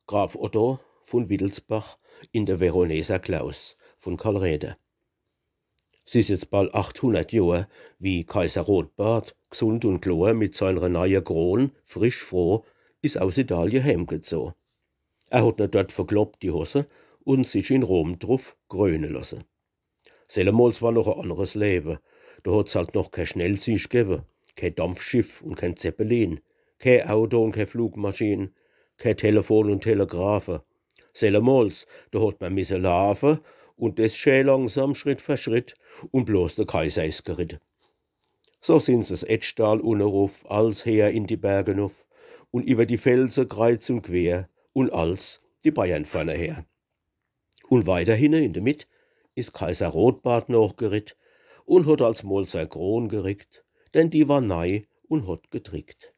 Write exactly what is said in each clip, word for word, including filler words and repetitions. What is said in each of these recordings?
Graf Otto vun Wittelsbach in de Veroneser Klaus vun Karl Räder. S is jetzt bald achthundert Johr, wie Kaiser Rotbart, gsund un klor, mit seiner neie Kron, frisch froh, is aus Italie hemgezoh. Er hot ne dort verkloppt, die Hosse, un sich in Rom druf kröne losse. Sellemols war noch e anneres Lewe. Do hot's halt noch ke Schnellzüg gewwe, ke Dampfschiff un ke Zeppelin, ke Auto un ke Flugmaschin, ke Telefon un Telegrafe. Sellemols, do hot mer misse laafe, un des schä langsam, Schritt fer Schritt, un bloß de Kaiser is geritt. So sin se s Etschdal unne ruf, als her in die Berge nuff, un iwwer die Felse kreiz un quer, un als die Bayern vorne her. Un weiter hinne in de Mitt is Kaiser Rotbart nochgeritt un hot alsmol sei Kron gerickt, denn die war nei un hot gedrickt.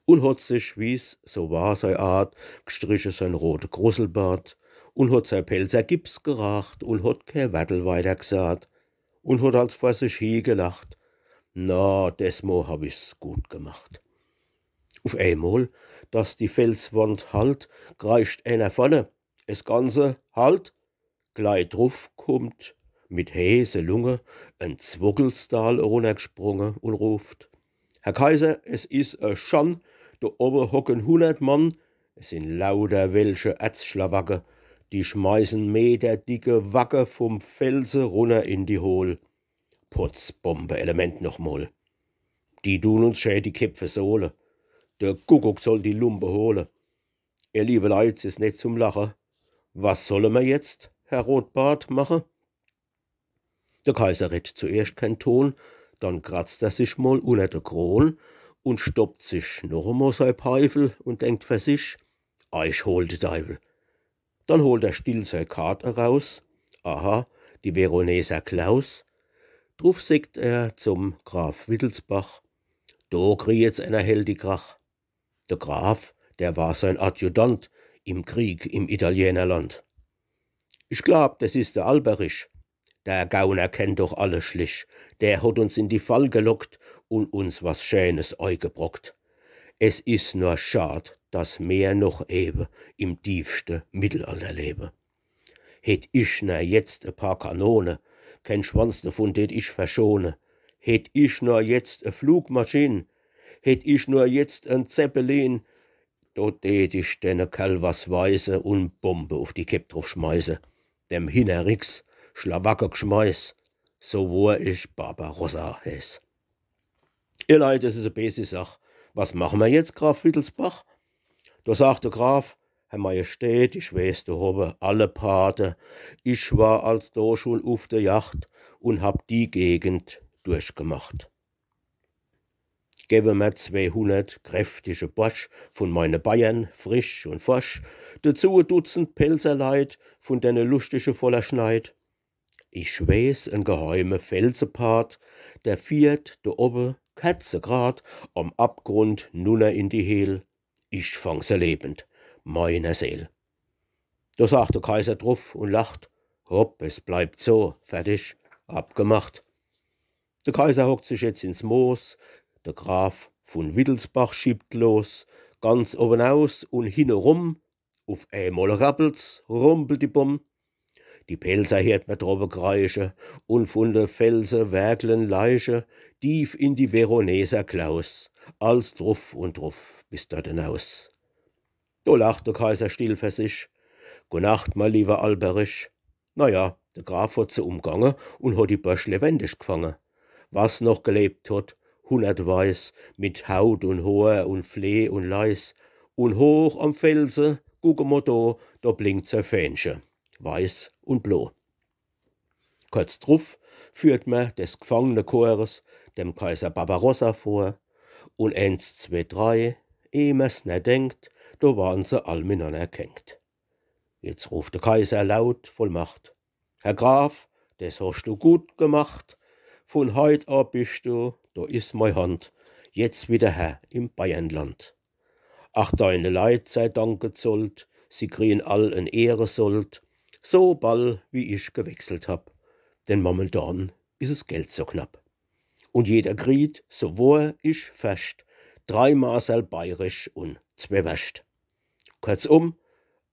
Un hot sich, wie's so war sei Art, gstriche sein rote Krusselbart un hot sei Pälzer Gips geraacht un hot ke Wertel weiter gsaat un hot als vor sich hi gelacht: „Na, desmo hab ich's gut gemacht.“ Uf eemol, dass die Felswand hallt, kreischt ener vorne: „Es Ganze halt!“ Glei druf kummt mit heeße Lunge en Zwockelsdal erunnergsprunge un ruft: „Herr Kaiser, es is e Schann, do owwe hocken hunnert Mann, es sin lauter welsche Erzschlawacke, die schmeißen meterdicke Wacke vum Felse runner in die Hohl. Potzbombe-Element nochmol. Die dun uns schä die Kepp versohle. De Kuckuck soll die Lumpe hole. Ihr liewe Leit, s is net zum Lache. Was solle mer jetzt, Herr Rotbart, mache?“ De Kaiser redt zuerscht kein Ton, dann kratzt er sich mol unner de Kron un stoppt sich noch emol sei Peifel un denkt fer sich: „Ei, ich hol de Deiwel.“ Dann holt er still sei Kart eraus. Aha, die Veroneser Klaus. Druf secht er zum Graf Wittelsbach: „Do krie jetzt ener hell die Krach.“ De Graf, der war sein Adjutant im Krieg im Italienerland. „Ich glaab, des is de Alberich. Der Gauner kennt doch alle Schlich. Der hot uns in die Fall gelockt un uns was Schänes eigebrockt. Es is nur schad, dass mer noch ewe im tiefste Mittelalter lewe. Hätt ich nur jetzt e paar Kanone, kein Schwanz devun tät ich verschone. Hätt ich nur jetzt e Flugmaschin, hätt ich nur jetzt en Zeppelin, do tät ich denne Kerl was weise un Bombe uf die Kepp druf schmeiße. Dem Hinnericks Schlawacke gschmeiß, so wohr ich Barbarossa heeß.“ Ihr Leit, des is e beesi Sach. Was mache mer jetzt, Graf Wittelsbach? Do sagt de Graf: „Herr Majestät, ich wees, do howwe alle Pate. Ich war als do schun uf de Jacht un hab die Gegend durchgemacht. Gewwe mer zweehunnert kräftige Borsch vun meine Bayern, frisch un forsch, dezu e Dutzend Pälzer Leit vun denne luschtige voller Schneid. Ich wees en geheime Felsepad, der fiehrt do owwe kerzegrad am Abgrund nunner in die Hehl. Ich fang se lebend, meiner Seel.“ Do sagt de Kaiser druf un lacht: „Hopp, es bleibt so, fertig, abgemacht.“ De Kaiser hockt sich jetzt ins Moos, de Graf vun Wittelsbach schiebt los, ganz owwenaus un hinnerum, uf eemol rappelt's, rumpeldibumm. Die Pälzer heert mer drowwe kreische un vun de Felse werkle Leiche tief in die Veroneser Klaus, als druf un druf bis dort enaus. Do lacht de Kaiser still fer sich: „Gu Nacht, mei liewer Alberich.“ Na ja, de Graf hot se umgange un hot die Borsch lewendig gfange. Was noch gelebt hot, hunnertweis, mit Haut un Hoor un Fleh un Leis. Un hoch am Felse, guck emol do, do blinkt sei Fähnche, weiß un blo. Kurz druf führt mer des gfangne Chores dem Kaiser Barbarossa vor. Un eens, zwee, drei, eh mer's nor denkt, do waren se all minanner ghängt. Jetzt ruft de Kaiser laut voll Macht: „Herr Graf, des hosch du gut gemacht. Vun heit a bisch du, do is mei Hand, jetzt wieder Herr im Bayernland. Ach, deine Leit sei Dank gezollt, sie krien all en Ehresold, so ball wie ich gewechselt hab, denn momentan is es Geld so knapp. Un jeder kriet, so wohr ich ferscht, drei Maßerl bayrisch un zwee Werscht. Kurzum,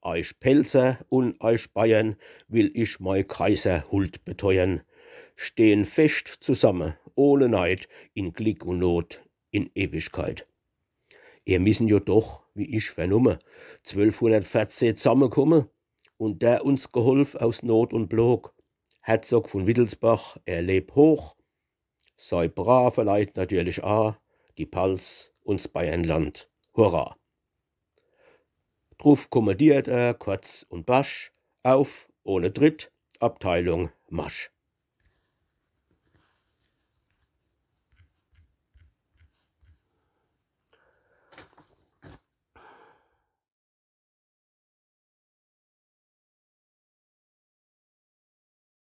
eich Pälzer un eich Bayern will ich mei Kaiserhuld beteuern. Stehn fescht zusamme, ohne Neid, in Glick un Not, in Ewigkeit. Ihr missen jo doch, wie ich vernumme, zwölfhundertvierzeh zammekumme, un der uns geholf aus Not un Plog, Herzog vun Wittelsbach, er leb hoch, sei brave Leit natürlich a, die Palz un 's Bayernland. Hurra! Druf kommandiert er korz un barsch: „Auf, ohne Tritt, Abteilung, Marsch!“